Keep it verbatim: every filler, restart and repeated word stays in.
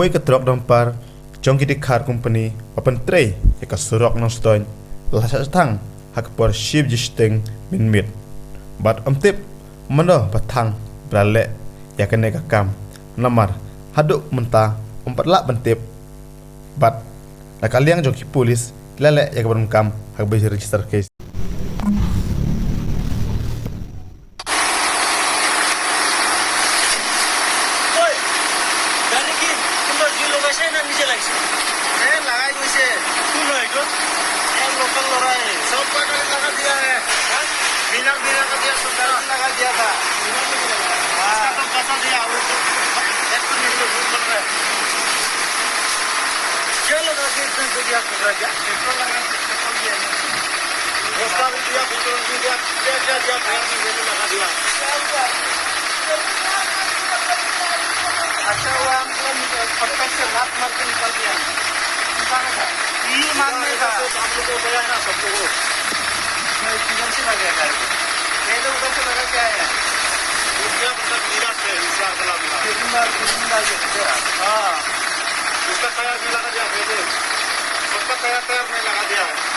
Ka trok dumper jong ki Dkhar Company ba pyntrei ïa ka surok Nongstoiñ la shah thang ha ka por shi baje shiteng mynmiet. Bad ym tip mano ba thang ba la leh ïa kane ka kam, namar haduh mynta ym pat lah ban tip. Bad na ka liang jong ki pulit ki la leh ïa ka burom kam ha kaba register case. क्या लगा के इतना दे दिया, पकड़ा गया? पेट्रोल लगा के, पेट्रोल दिया नहीं। उसका भी दिया, पेट्रोल भी दिया, क्या, क्या दिया, भैया ने ये भी लगा दिया। अच्छा हुआ, हम तो फटक से लात मार के निकल गया। इंसान था। ये मानने का। तो हम लोग को गया ना, सबको। मैं किधर से लगा गाड़ी को? पहले उधर से लगा के आया। वो क्या मतलब, मिला थे, होशियार वाला मिला। लेकिन बार, लेकिन बार ये तो हाँ। उसका टायर में लगा दिया पहले। सबका टायर, टायर में लगा दिया।